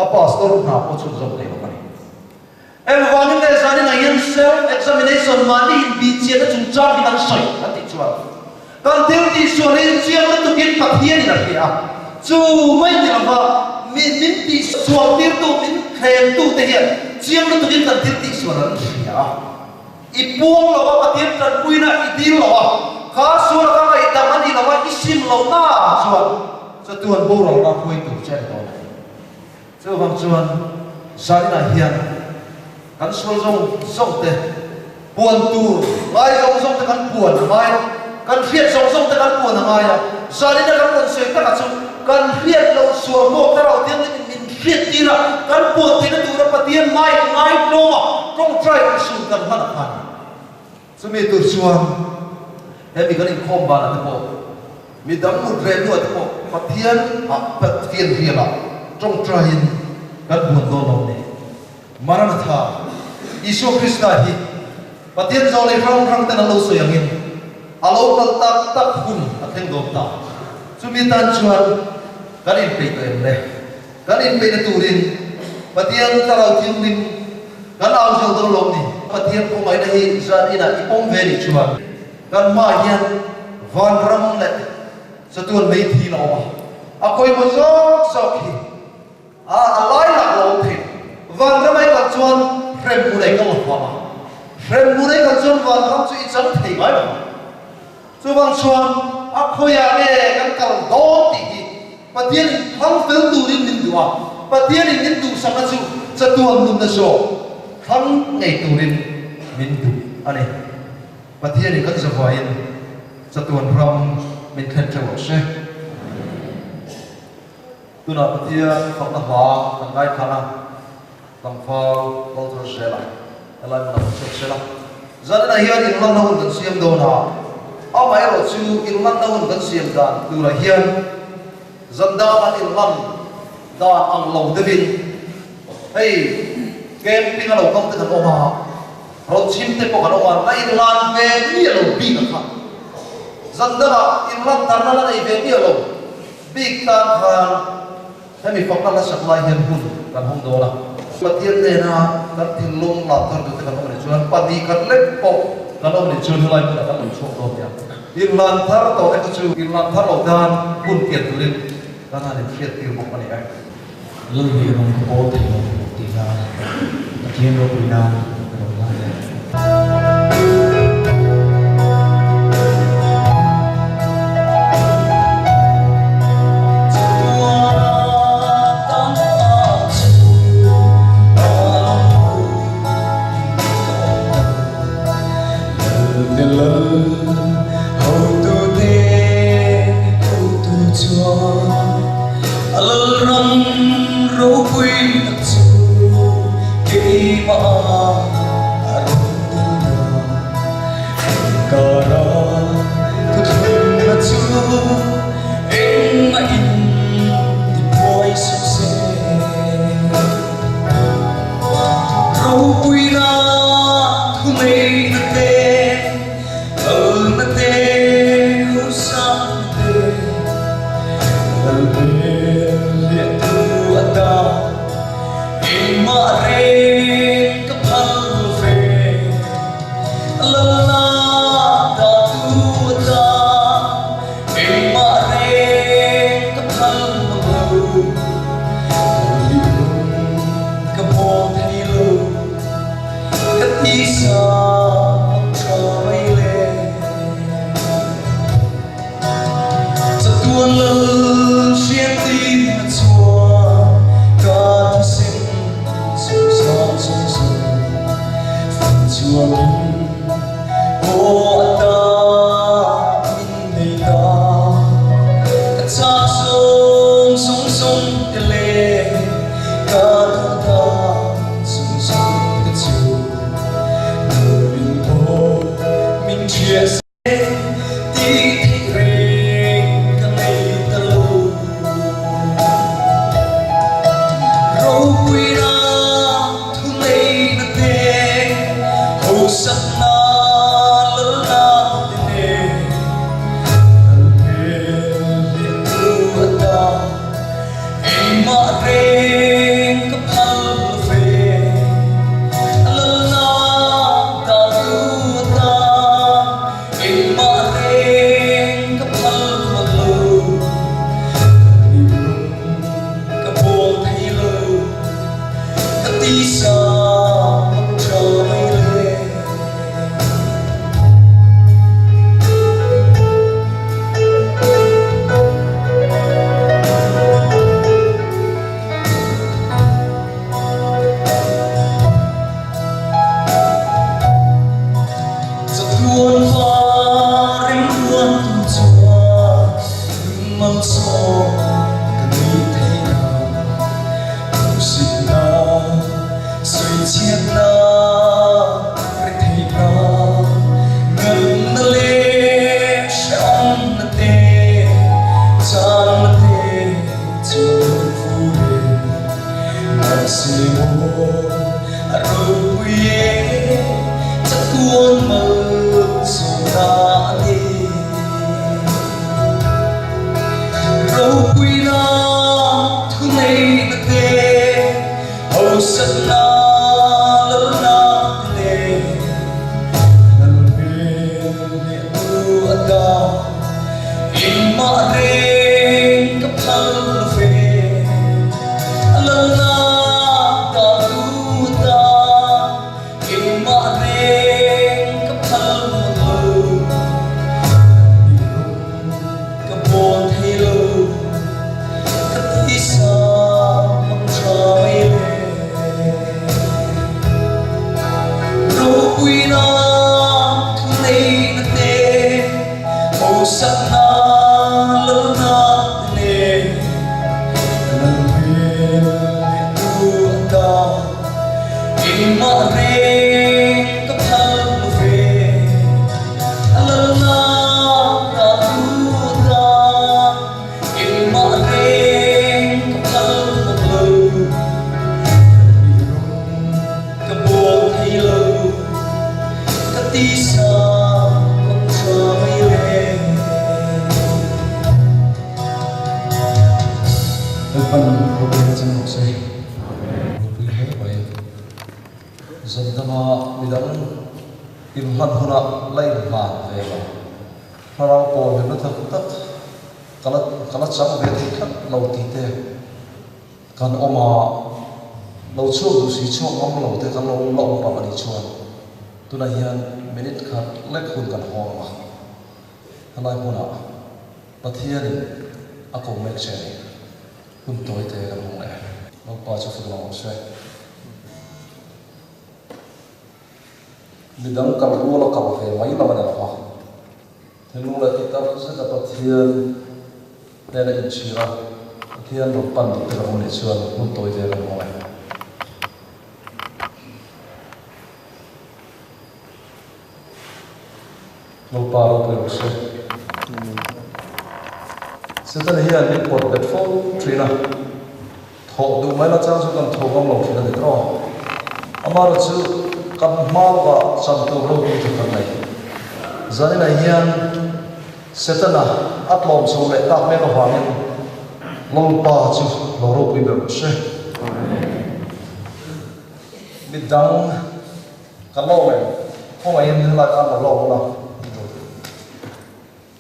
a pastor hna pawh chhunzawm thei lo a ni. Engvangin nge zanin ah hian self examination mahni inbihchiahna chungchang hi kan sawi kan tih chuan kan thil tihsual hi chiang lutukin Pathianin a hria a, chu mai ni lova mi min tihsual tirtu min thlemtu te hian chiang lutukin kan thil tihsual an hria a. I puang lo a, Pathian tanpuina i dil lo a, kha sual kha ngaihdam a ni lo a, i sim lo na chuan chatuan boralna hruai tur che a ni dawn a ni. Chuvang chuan zaninah hian kan sual zawng zawng te puan tur ngai zawng zawng te kan puan a ngai a, kan hriat zawng zawng te kan puan a ngai a, zanina kan rawn sawi takah chu kan hriat loh sual pawh Thlarau Thianghlimin min hriat tir a, kan puan theihna tura Pathian mai ngaitlawm a tawngtai insun kan hman a khan. Chumi tur chuan hemi kan inkhawm banah te pawh, mi dang mut reh hnuah te pawh Pathian ah Pathian rialah tawngtaiin kan buan dawn lo ni. Maranatha, Isua Krista hi Pathian zawh leh hrang hrang ten an lo sawi angin a lo kal tak tak hun a thleng dawn ta. Chumi tan chuan kan inpeih tawh em le? Kan inpeihna turin Pathian Thlarau Thianghlim kan au zel dawn lo ni. Pathian khawngaihna hi zan inah i pawm ve nih chuan kan hmaah hian vanram leh chatuan mei thil a awm a, a pawimawh zawk zawk hi a a lai lak lo awm thei. Vanram ai kal chuan hremhmun ai kal huam a, hremhmun ai kal chuan vanram chu i chang thei ngai lo ang. Chuvang chuan a khawiah nge kan kal dawn tih hi Pathianin thlang fel turin min duh a, Pathianin min duhsakna chu chatuan nunna zawk thlang ngei turin min duh a ni. Pathianin kan zavaiin chatuan ram min thlen theuh ang se. Tunah Pathian fakna hla kan ngaithlang a, tlangval Walter Zela helai hmunah kan chhuak sel a. Zaninah hian inlanna hun kan siam dawn a, amaherawh chu inlanna hun kan siam dan turah hian zan dang an inlan dan ang lo deuhin hei camping a lo kal te kan awm a, rawn chhim te pawh kan awm a, la inlan ve miah lo bik a kha. Zan dangah inlan tarna la nei ve miah lo. Bik tan khan hemi fakna hla sak lai hian hun kan hawng dawn a. Pathian nena kan thinlung lak thar duhte kan awm anih chuan pahnih khat lek pawh kan awm anih chuan helai hmunah kan lo chhuak dawn nia. Inlan thar tawh te kha chu inlan thar loh tan hun pian turin kan han inhriat tir bawk a ni e. Lalni rawng ka pawl thei lo tih hla Pathian ropui nan ka rawn hlan e. A lalram ropui tak chu keimah a rawn tel ta. Inkara thuthlunna chu engmah in tibuai suh se. Ropuina thuneihna te, Lalna te, hausa te, Lalhmel liahtu atan engmah reng ka phal ve. Lalna dahtu atan engmah. Engmah reng ka phal ve Lalna dah tu atan Engmah reng ka phal hmak lo Ka nunung ka bawl thei lo Ka tisa mang tha mai le. Chatuan va remruantu chuan malsawm ka nei thei nang. Hmuhsitna, sawichhiatna, retheihna, nunna leh hrehawmna te, channa te chuan min vur e. Mahse maw a ropui e, chatuan malsawmna a ni. Ropuina thuneihna te, hausatna lalna te leh Lalhmel hnehtu atan engmah reng ka phal lo ve. Lalna dahtu atan Engmah reng ka phal hmak lo, Minung ka bawl thei lo, Ka tisa mang ṭha mai le. Ropuinak thuneihnak te, Hausaknak lalnak te nen, Lal hmel tu a ta. Engmah reng ka phal lo ve, a lalnak dah tu tan engmah reng ka phal bak lo. Minung ka bawl thei lo, ka tisa mang ṭha mei le. Lalpan ropui cang rawh seh. Ropui hle mai. Zan danga midang inhlan hunah la inhlan ve lo. Thlarau pawl hlimna tak tak ka la ka la chang ve thei tlat lo tih te kan awm a, lo chhuak duh si chhuak ngam lo te kan lo la awm palh a nih chuan tunah hian minute khat lek hun kan hawng a, helai hmunah Pathianin a ko mek che a ni. Hun tawi te kan hmang leh. Naupa chu fak lo ang se. Midang kal rual a kal ve mai lam a ni lo va. Thinlung leh tih tak zet a Pathian hnena inchhir a, Pathian rawn pan duh te kan awm nih chuan hun tawi te kan hmang leh. Naupa ropui rawh se. Setana hian min pawt bet fo thin a, thawh duh mai la chang chu kan tho ngam lo thin a ni tawh. Amaherawh chu kan hma lawkah chan tur ropui tha kan nei. Zaninah hian Setana a tlawm chho leh tak mek avangin Lalpa chu lo ropui ber rawh se. Midang. Kan lawm em? Khawngaihin helai khan lo lawm ula tih tur.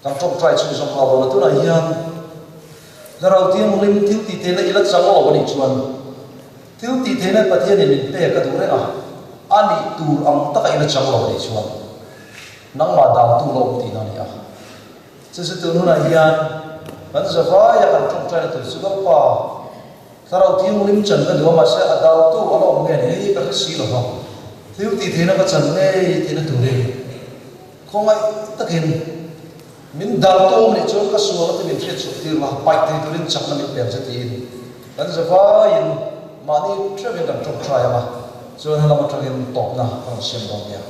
Kan tawngtai chhung zawng nghal dawn a, tunah hian Thlarau Thianghlim thil tih theihna ila chang lo a nih chuan thil tih theihna Pathianin min pek a duh reng a, a nih tur ang taka ila chang lo a nih chuan nangmah dantu lo awm tihna a ni a. Chu chu tun hunah hian kan zavaia kan tawngtaina tur chu Lalpa, Thlarau Thianghlim chan ka duh a, mahse a dautu a la awm nge ni hei ka hre si lo va, thil tih theihna ka chan ngei tihna turin khawngaih takin min dautu awm nih chuan ka sual ati min hriat chhuah tir la, paih thei turin chakna min pek che tiin kan zavaiin mahni theuhin kan tawngtai ang a, chuan helam atangin tawpna ka rawn siam dawn nia.